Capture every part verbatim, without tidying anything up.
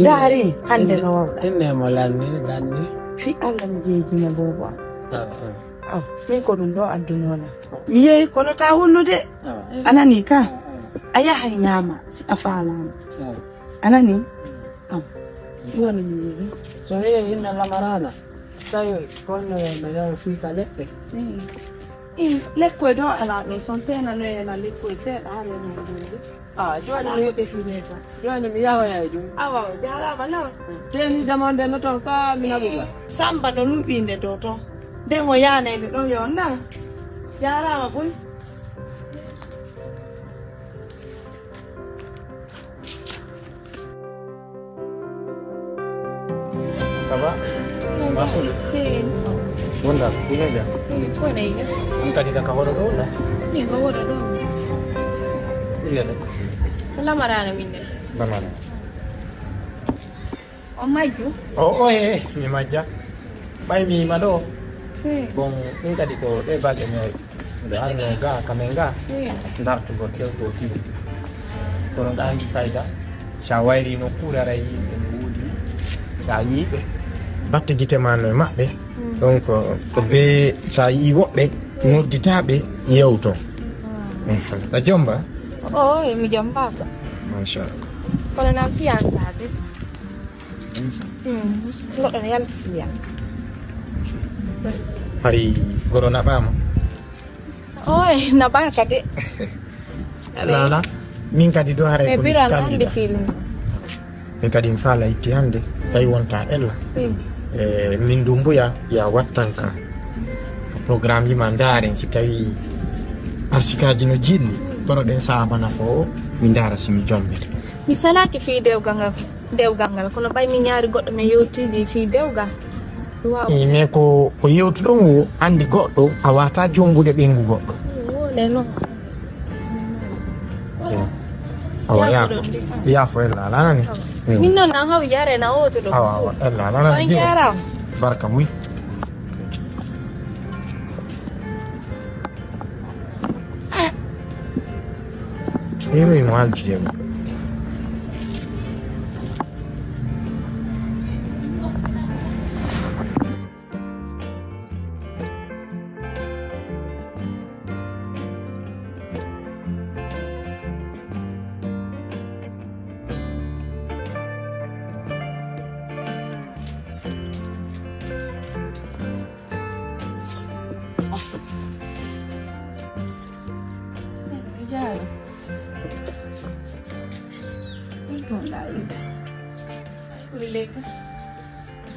Daari, hannde no wawɗa. Inne mo lanni, lanni. Fi Allah mi jeejima boobo am. Ah, ah. Aw, min ko ɗum ɗo addunoona. Mi yehi kono ta wullude. Ah. A nani ka? Ah, ah. A yahay ñaama si a faalaama. Ah. A nani? Aw, ɗum woni mi yehi. So heewi inna lamaraana, so tawi kono no yaha fii ka leɗɗe. Mm. In lekkoy ɗo alaa ɗo, son teenanoyena lekkoy seeɗa haa rena ɗum. Ah, jooni mi, jooni mi yahoya e jooni. Awa, jaaraama law. Teeni jamande no toon ka mi naɓuga. Samba no luɓiinde ɗo toon. Nde mo yaanayde ɗon yo na. Jaaraama boy. Ça va? Ma soeur. Bonda, ina ja. Ko ne ga? An kadi ka hoɗo ɗo na? Min ko hoɗo ɗo. Iya de. Ko lamaraana min de. Lamaraana. O majju? O, o, e, mi majja. Ɓay mi yima ɗo. Bon, min kadi ko ɗe balɗe mi waɗi. Nde arno ga, kamen ga. Dartugol kewgol fii. Kono ɗa anndi fayda. So a wayri nokkuure, ara yimɓe no woodi. So a yii ɓe, batte gite ma no e maɓɓe. Donc, ko be so a yii woɓɓe, noddita ɓe, yewto. Mhm. A jomba? O, e mi jombaaka. Machallah. Kono nan fiyansaade. Fiyansa? Hmm. Goɗɗo no yalti fiyan. Hari goro naɓaama? Oy, naɓaaka de. Lala, min kadi ɗo haray ko mi biro an andi film. Min kadi mi faala itti hannde, so tawi wonta ella. Hmm. E, min ɗum mbuya, ya wattan ka. Programme ji ma ndaaren si tawi arsikaaji no jiɗni. Kono ɗen saabana fo, mi ndaara si mi jombete. Mi salaaki fii dewgal ngal, dewgal ngal, kono ɓay mi ñaari goɗɗo mi yewtidi fii dewgal. Waaw. Ii, mais ko, ko yewtuɗon o anndi goɗɗo, a wata jombude ɓeyngu goɗɗo. Wole non. Awa, yaafo. Yaafo, ella, a nani? Awa. Mm. Min non na haw yare na oto ɗo. Awa, awa, ella, a nani? On jarama. Barka buy. Ewe, mo aljude mo.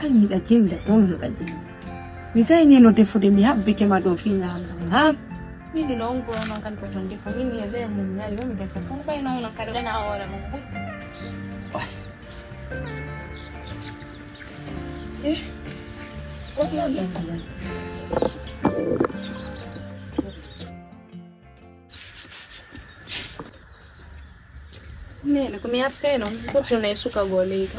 Ay, miɗa jewla ɗon, miɗa jewla. Mi gaynino defude, mi habbike ma ɗo fii ñaamdu. Ha? Min ɗum on ko non kan ko ton defu. Min mi e ɓe mum ñaari, mi defa. Kono ɓay non non kadi dana hoore mum. Eh? Nene, ko mi artee noon, fottuno e suka goo leydi.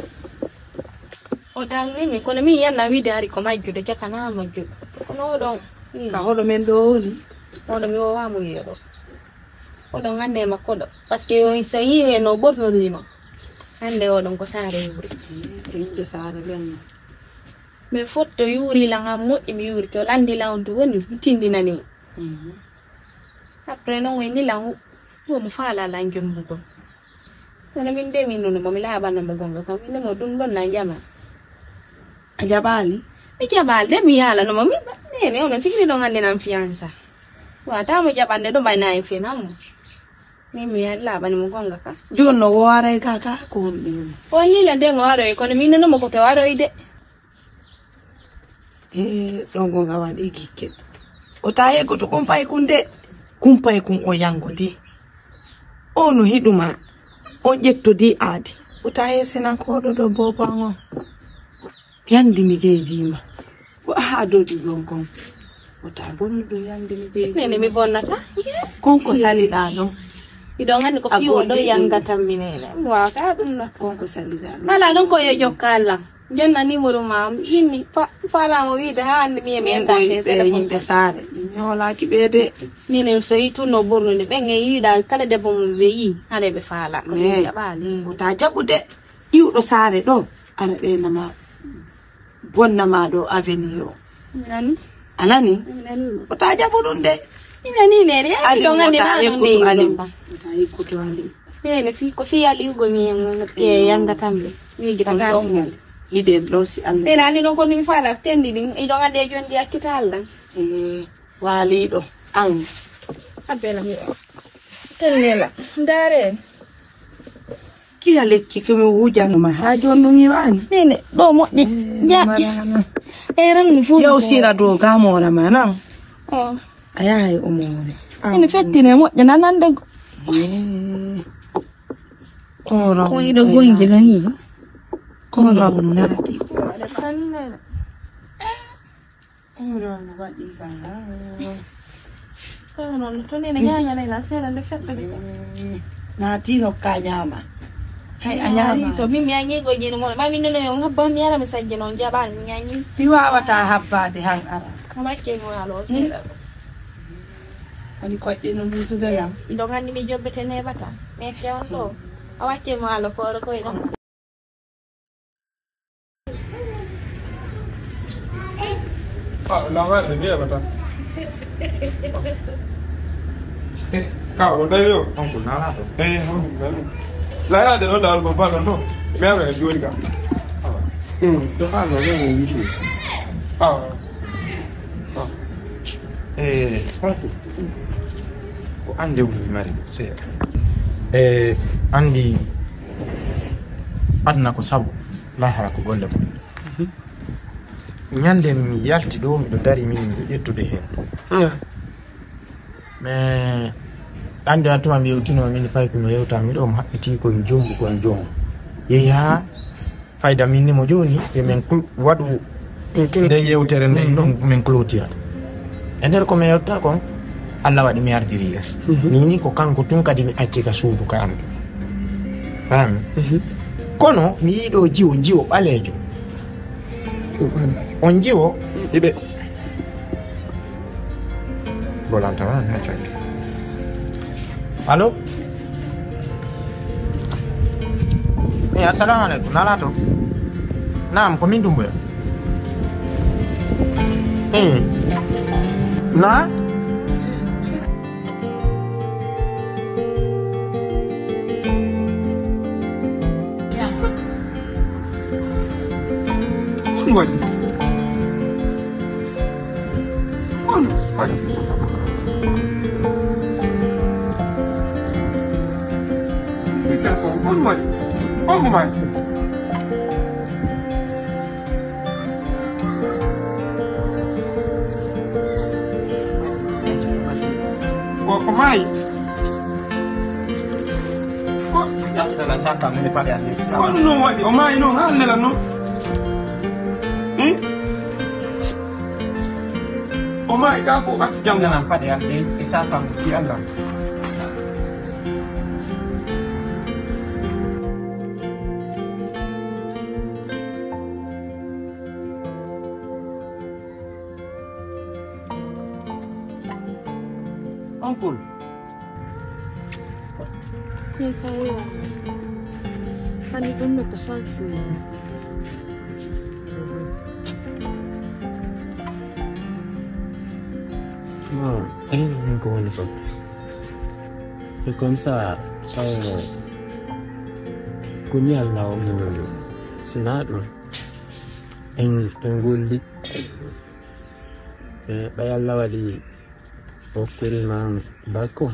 O darnii mi, kono min yanna wiide ari ko majjude, jakana majjude. Kono oɗon, hmm. Ka hoɗo men ɗo woni? Oɗo mi woowaa mo yeeɗo. Oɗon annde e makko ɗo. Parce que on so yii heen no ɓornoriima. Hannde oɗon ko saare yuuri. Eh, ko yimɓe saare ɓen. Mais fotto yuuri lan am moƴƴi, mi yuuri to lanndi lan on to woni, mi tindinani mo. Mhm. Après noon, o inni lan, o, o mo faala lan jommugol. Kono min de, min noon, mo mi laaɓana mo goonga kam, min de mo ɗum ɗon na jama. A jaɓaali? Mi jaɓaali de, mi yaalano mo, min ba, nene, onon tigi ɗon anndi nan fiyansa. Wata mo jaɓande ɗo, ɓay na en finan mo. Min mi yaali laaɓani mo goonga ka. Jooni no o aray ka, ka, ko honɗum woni? O inni lan de o aroy, kono min noon mo ko to aroy de. E ɗon gon a waɗi gikke. O ta hee goto kumpay kun de. Kumpay kun o yangodi. O no hiɗuma. On ƴettodi aadi. O ta hee senan koɗo ɗo bobo an on. Yandi mi jeejima. Ko aha dodu ɗon kon. O ta bonnu ɗum yandi mi jeejima. Nene mi bonnata. Kon ko saliɗa ɗon. Miɗon anndi ko piwo ɗo yangatan mi nene. Mi wawata ɗum na. Kon ko saliɗa ɗon. Ala ɗon ko yo jokka Allah. Jonna numéro ma, inni fa-, faalaama wiide haa hannde mi yemi. Min enɗa ɗo he yimɓe, téléphone yimɓe saare, mi ñoolaaki ɓe de. Minen so yi tun no ɓornude, ɓen e yiɗa kala debbo mum ɓe yi, hare ɓe faala. Ko ɗum jaɓaali. Wota jaɓu de. Iwɗo saare ɗo, ara ɗe nama bonna ma ɗo avenir o. Nani? A nani? Nani? Wota jaɓu ɗum de. Ina ni ne, ya. Ali ɗo ngandi na ɗum ne. Wota ekkutu Ali. Wota ekkutu Ali. Ɓe ne fi ko fi Ali ugo mi en e yanda kamɓe. Mi gita ɗum gari. Ɗon mo. Yiɗen ɗo si Allah. Ɓe nani ɗon ko mi faala tendi ɗin. Iɗo ngandi e jondi accita Allah. Eh, waliɗo. An. Abela mi. Tennela. Ndare. Kiya lekki ko mi wujano ma ha joni ɗum yiwani. Nene, ɗo moƴƴi. Eh, ja. Marana. Eh, ran mi fuɗi. Yaw sira dow gamora ma nan. Oh. A yahay umore. Ene fettine moƴƴo nanande go. Eh. Ko raw. Ko iɗo goyde no ni. Ko raw naati. Ko raw no waɗi ka. Ko raw no to nene ñaña ne la sera le fette de. Eh, naati no ka ñama. Hay a ñama. To min mi añi go jini mo. Ma min no yo habba mi ara mi sajje non jaban mi añi. Mi wawata habbade han ara. Ko wacce mo alo sera. Ani koƴƴe no musude yam. Iɗo ngandi mi jobbete neɓata. Mais si on ɗo. A wacce mo alo foro koy ɗon. Ah, la mare de mia bata. Eh, ka o dai yo. On ko nana to. Eh, on ko nana. La ya de no da go ba no. Me a me jori ka. Hmm, to fa no ne ni. Ah. Ah. Eh, on ko. Ko ande mo mari se. Eh, andi aduna ko sabu, lahara ko golle mo. Ñande mi yalti ɗo, miɗo dari min miɗo ƴettude heen. Mais ande an tuma mi yewtino min pay ko mi yewta miɗo mo haɓɓiti ko mi jombu kon jom. Yehi ha fayda min ni mo joni e min waɗu nde yewtere nde ɗon min clotira. E nder ko mi yewtata kon Allah waɗi mi ardiri yer. Mini ko kanko tun kadi mi acci ka suudu ka am. Pahami? Kono mi yiɗo jiwo, jiwo ɓaleejo. On jiwo iɓe bolanta wana na cagge. Allo? Eh, assalamu alaikum. Nana to? Naam, ko min Dumbuya. Eh. Na? Ko ɗum waɗi? Ko ɗum waɗi? Ko ɗum waɗi? On ko maayi? Ko, ko maayi? Ko, ko ɗum noon waɗi? O maayi noon, haa lelan noon. Hmm? O maayi, kaa ko acci janngo. Nan paɗe am ɗe, e saakam fii Allah. Uncle. Yes, I will. Hani ɗum ko santi. Non, eh, non, comment on fait? C'est comme ça, euh, ko ni Allah o mo sinaa ɗum. En, en golli. Eh, ɓay Allah waɗi hokkiri ma bakko.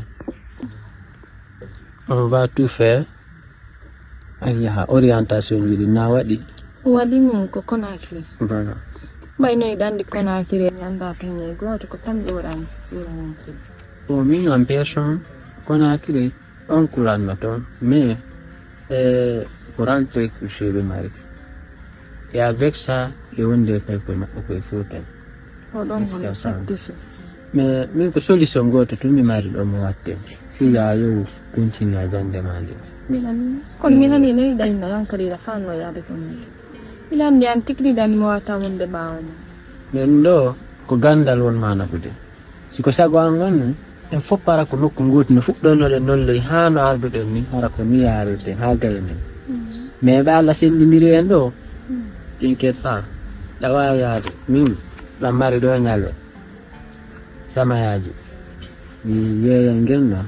On va tout faire. A yaha orientation ji ɗi na waɗi. Waɗi mum ko Conakry. Voilà. Ɓay no iɗa anndi Conakry, mi annda toon e gooto, ko tan ɗo waɗani ɗo. Bon, min en personne, Conakry, on kuranno toon, mais, eh, ko rentrée couché ɓe mari. Et avec ça, ɓe wondi e paykoye maɓɓe koye Fuuta. Oɗon woni certifié. Mais min ko solution gooto tun mi mari ɗo mo watte. Fii yo continue a jannde ma nde. Minan, kono minan ina yiɗa ina yankariira fanno yaade toon. Minan anndi an tigi ɗan mo wata wonde ɓaawo ma. Min ɗo ko ganndal won ma naɓude. Si ko sago an on, en fof para ko nokku gootu no fuɗɗonoɗen noon ley haa no arduɗen ni, hara ko ni yaarirde haa gaynen. Mais ɓe Allah senndindiri en ɗo, t'inquiète pas, ɗa waawi yaade. Min, ɗan mari ɗo ñale samayaaji. Mi yeeya ngenna,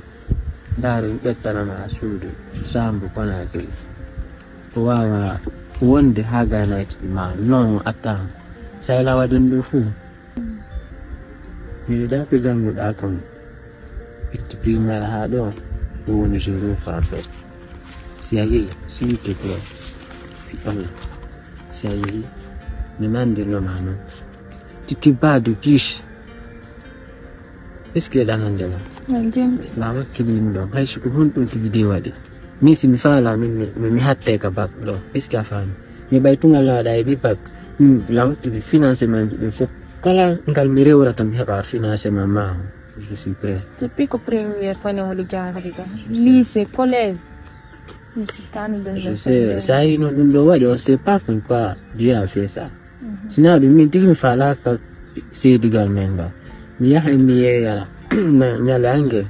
ndaari mi ƴettanama suudu, saambu Konaakiri. Ko waawa wonde haa gaynaaki ma, non, attends. Sayla waɗi ɗum ɗo fuu. Mi yiɗaaki jannguɗaa kon. Itti primaire haa ɗo, ɗum woni zéro parfait. Si a yi'i, s'il te plaît, fi Allah. Si a yi'i, mi nandirno ma non. Tu te bats de plus. Est-ce que ɗanande ma? Nandirno. Ma wakkili ɗum ɗon, hay so ko honɗum tigi de waɗi. Min si mi faala, min mi, mi, mi hatte ka bak ɗo. Est-ce que a faami? Mi ɓay tungal laaɗa e ɗi bak. Hmm, la wakkili financement ji ɓe fof. Kala ngal mi rewrata, mi heɓa financement ma. Je suis prêt. Depuis ko première ko ne woni jaarde ɗo. Lycée, collège. Mi sikkani ɗum. Je sais, sa yino ɗum ɗo waɗi, on sait pas pourquoi Dieu a fait ça. Sinaa ɗum min tigi mi faalaaka seedigal men ngal. Mi yahay mi yeeyana na ñale ange.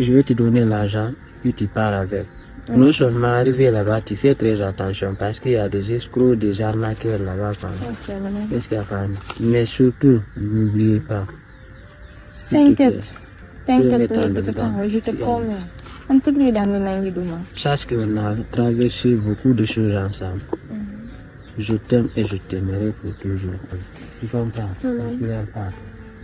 Je vais te donner l'argent, puis tu pars avec. Non seulement arrivé là-bas, tu fais très attention parce qu'il y a des escrocs, des arnaqueurs là-bas, quoi. Est-ce qu'il y a pas? Mais surtout, n'oubliez pas. S'il te plaît. T'inquiète. T'inquiète, je te promets. En tout cas, dans le nangi demain. Sache qu'on a traversé beaucoup de choses ensemble. Je t'aime et je t'aimerai pour toujours. Tu comprends? Tu pleures pas.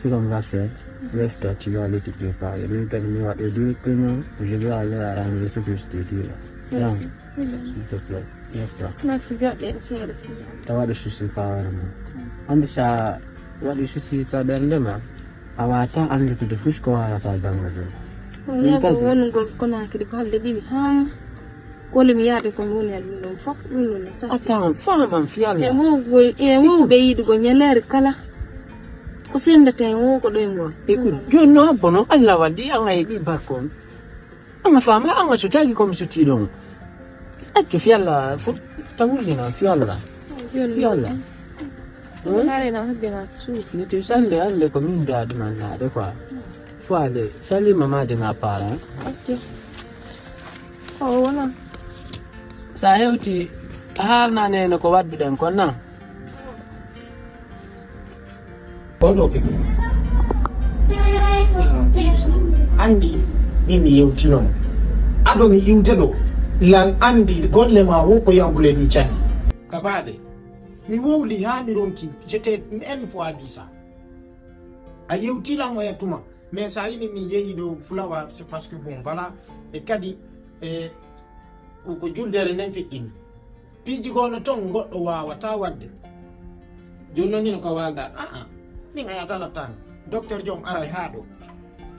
Ce qu'on va faire, lève-toi, tu vas aller te préparer. Lui, donne-moi et directement, je vais aller arranger ce que je te dis là. Viens, s'il te plaît, lève-toi. Merci, je vais essayer de faire. Tawa ɗo souci pas vraiment. Andi sa waɗi souci ka ɓernde ma, a wata anndude fof ko wawata janngo jom. Min kadi wonugol Konaakiri ko halde ɗiɗi haa kole mi yaade ko mi woni e ɗum ɗon fof ɗum ɗum ne satti. Attends, femme am fiyalla. E wowgol e wowɓe yiɗugol ñaleere kala ko senndata en wo ko ɗoyngol. E ko jooni no abbo noon Allah waddi an a heɓi bakkon. An a faama an a sutaaki ko mi sutii ɗon. Accu fiyalla fof tawurdina fiyalla. Fiyalla. Nde tu sannde hannde ko min mbiyaa ɗuman naade quoi. Fois de salima ma de ma parent. Ok. O wona. Sa hewti a haalnaneno ko wadduɗen kon nan. Oɗo figure. Andi min mi yewtino. Aɗo mi iwte ɗo. Lan andi golle ma wo ko yambule ɗi cani. Ka baade. Mi wowli haa mi ronki. J'étais une fois dix ans. A yewti lan o e tuma. Mais sa yini mi yehi ɗo fulawa, c'est parce que bon, voilà. E kadi, e ko, ko juldere nden feƴƴini. Piiji goo no ton goɗɗo waawata waɗde. Jooni noon hino ko waalda, aa, min a yata lattaan. Docteur Diom aray haa ɗo.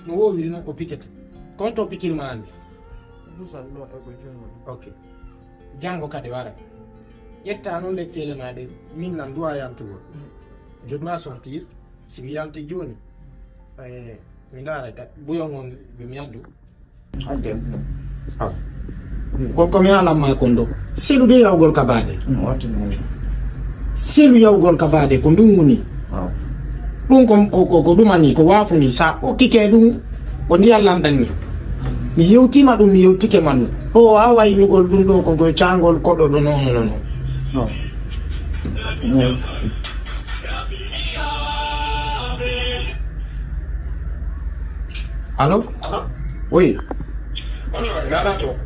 No woowiri noon ko pikete. Ko on to pikir ma annde? Dusal ɗo e ko jooni. Ok. Janngo kadi wara. Ƴetta noon lekkeele ma ɗe, min lan duwa yaltugol. Jot ma sortir, si mi yalti jooni. Eh, mi ndaara ka, buyon on, ɓe mi addu. Adde. Aw. Ko, ko mi haalan ma kon ɗo. Selu de yawgol ka baade. Mm, watti mo. Selu yawgol ka baade ko ndun woni. Aw. Ɗum ko, ko, ko, ko ɗumani, ko waafuni sa o kike ɗum, o ndiyam lamɗam ni. Mi yewtima ɗum, mi yewtike ma ɗum. Ɗo o wawa yi'ugol ɗum ɗo ko, ko caangol koɗo ɗo nono nono. No. Mm. Allo? Oui.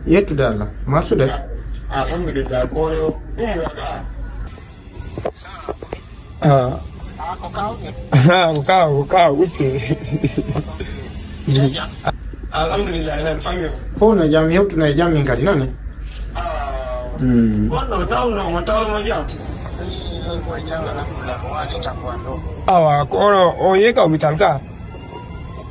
Yettude Allah. Marsude? Alhamdulillah. Ko yo ɗum wata. Ah. Ah, ko kaw, ko kaw, usti. Alhamdulillah, enen fange. Fof no jam, hewtuno e jam min kadi, noon ne? Ah. Mm. Goɗɗo tawno mo tawno jam. Awa, ko ono, o yehi ka hôpital ka?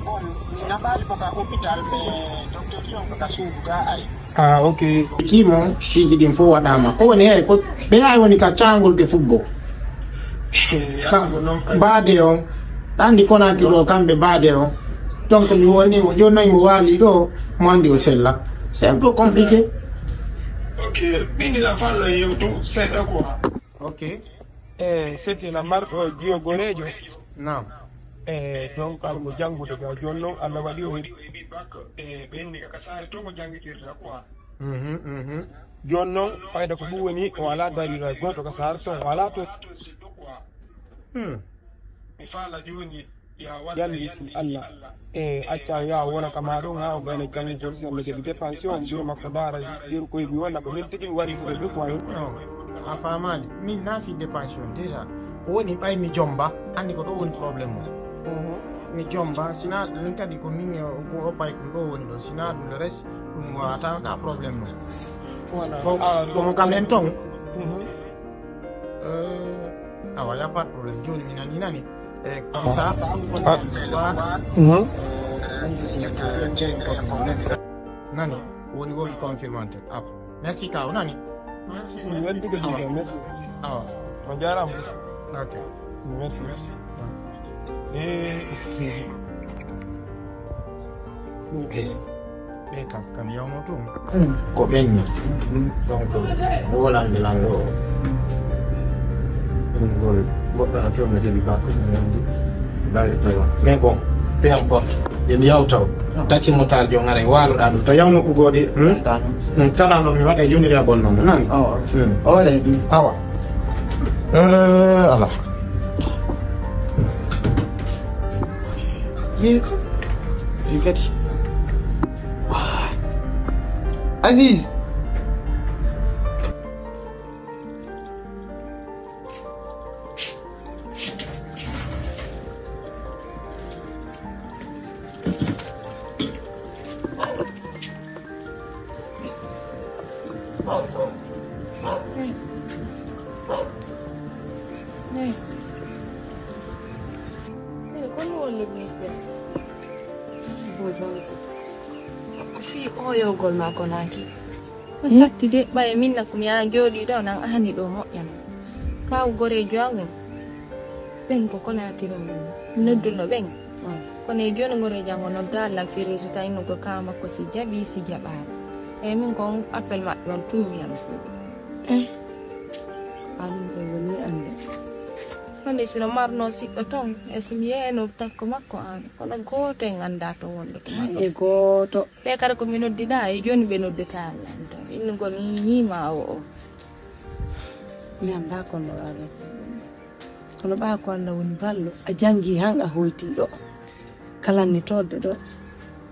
Bon, mi naɓaali ko ka hôpital, mais docteur on ko ka suudu ka ari. Ah, ok. Kimo, piiji ɗin fof waɗaama. Ko woni heen, ko ɓe ay woni ka caangol ɓe football. Ka baade on, andi Konaakiri ɗo kamɓe baade on. Donc mi woni, o jooni mo waali ɗo, mo andi o sella. C'est un peu compliqué. Ok, ɓinngila fallo yewtu seeɗa quoi. Ok. Eh, c'était la marque, euh, Dio Gorejo. Naam. Eh, donc, almo janngude ga jooni noon, Allah waɗi o heɓi. Mhm, mhm. Jooni noon, fayda ko ɗum woni, o alaa darira gooto ka saara toon, o alaa toon. Hmm. Yalli fi Allah. E acca ya wona ka maa ɗo, haa o gayna janngugol, si Allah jaɓi dépension, bureau makko daara, yeru koye ɗi wona ko min tigi mi wari to ɗo quoi. Non, a faamaali. Min na fi dépension déjà. Ko woni ɓay mi jomba, anndi ko ɗo woni problème o. Mhm. Mi jomba, sina ɗum kadi ko min, eh, ko o pay ɗum ɗo woni ɗo, sina ɗum le reste, ɗum wata ka problème o. Voilà. Bon, ah, kono donc, quand même ton. Mhm. Euh, awa, y a pas de problème. Jooni mi nani, nani. Eh, comme ça, ah, ah, soit, mhm, nani, woni woni confirmante. Awa. Merci, Kaw, nani. Merci, merci. Merci. Awa. On jaaraama. Ok. Merci. Merci. Eh. Eh. Ɓe kam, kam yawno toon. Ko ɓen ni. Donc, wolande lanɗo o. Ɗum ngol goɗɗo a toon no heɓi bakko mo nandi. Bari tawa. Mais bon, peu importe. Yen yawtaw. Tacci mo taal jo ngara e waaloɗaa ɗum. To yawno ko goɗi. Hmm? Ɗum tala no mi waɗa yoniri a bonno mo. Nan? Awa. Hmm. Awa. Eh, ala. Min, min kadi. Ah. Aziz. Ko fii ooyogol maa ko naaki. O satti de, ɓay min na ko mi yaha jooɗii ɗo nan ahani ɗo moƴƴan. Kaw goreejo an on, ɓen ko Konaakiri on, mi nodduno ɓen. Kono e jooni goreejo an o noddaa lan fii résultat inno ko kaw makko si jaɓii, si jaɓaali. E min ko on appel maɓɓe on tuumi yam fuu. Eh, anum to woni annde. Kono si no marno siɗɗo ton, e si mi yeeno takko makko an, kono gooto en anndaa to wonɗo to makko. E gooto. Ɓe kadi ko mi noddiɗaa, e jooni ɓe noddetaa lan tan. Innugol ni, ni ma o, o. Mi anndaa kono ɗo ala. Kono ɓaa ko Allah woni ballo, a janngi han a hoyti ɗo. Kalanni toodde ɗo,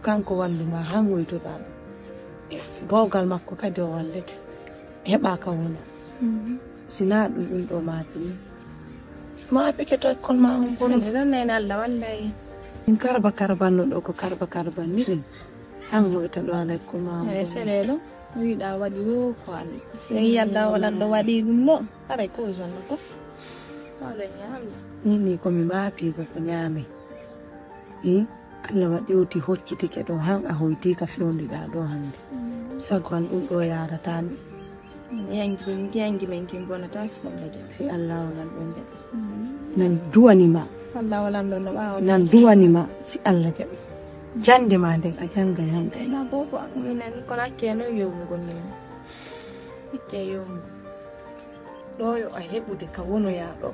kanko wallu ma han hoytoɗaa ɗo. Bawgal makko kadi o wallete. Heɓa ka wona. Mhm. Si naa ɗum ɗum ɗo maati ni. Ma a peke to école ma on kono. Min ɗon nene Allah wallay. Min karba karbanno ɗo ko karba karbanni ɗum. Han hoyta ɗo ala école ma on. Eh, kono. Sele ɗo. Wiɗa waɗi wo ko Allah. Si yalla wala ɗo waɗi ɗum ɗo. Aray ko zonno ko. Wala ñaami. Ni ni ko mi maapi ko ko ñaami. Eh? Allah waɗi oti hoccitike ɗo han a hoyti ka fewndiɗaa ɗo hannde. Mm. Sago an ɗum ɗo yaarata ni. Yangi, yangi men kin bonata si Allah jaɓi. Si Allah wonal ɓe nde. Mm. Nan duwani ma. Allah wonal ɗo no ɓaawo. Nan duwani ma si Allah jaɓi. Jannde ma nden a jannga hannde. Na boko minani kono hakke no yowmugol min. Hakke yowmugol. Ɗo yo a heɓude ka wonoyaa ɗo.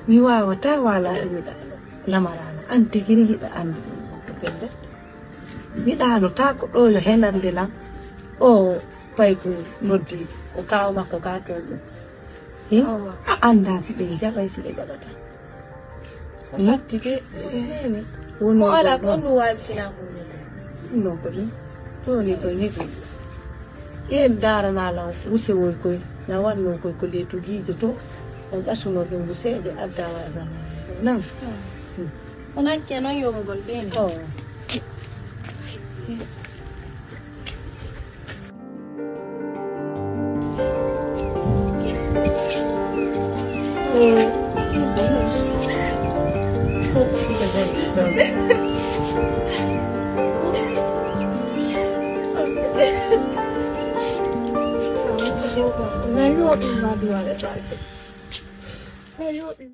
Mi waawataa waalaa e miɗa lamaraana. An tigi yiɗa anndude ɗum to pelle. Miɗaano taa ko ɗo yo henande lan. O pay ko noddi ko kaaw makko ka toon ɗum. Hi? Awa. A anndaa si ɓe jaɓay si ɓe jaɓataa. O satti ke. Ehe. Wono o ala ko ɗum. Ko ndu waawi sina ko woni. Ɗum noon ko ɗum. Ɗum woni ko njeɗi. Yen daaranaa lan wuse woy koy. Na wannoo koy ko leytugiije to. On ɓasunoo ɗum wuseeje addaa waɗanaa. Nan. Hmm. On accee noon yomugol ɗeen. Oh. Na yooɗi ma duwale taake. Na yooɗi.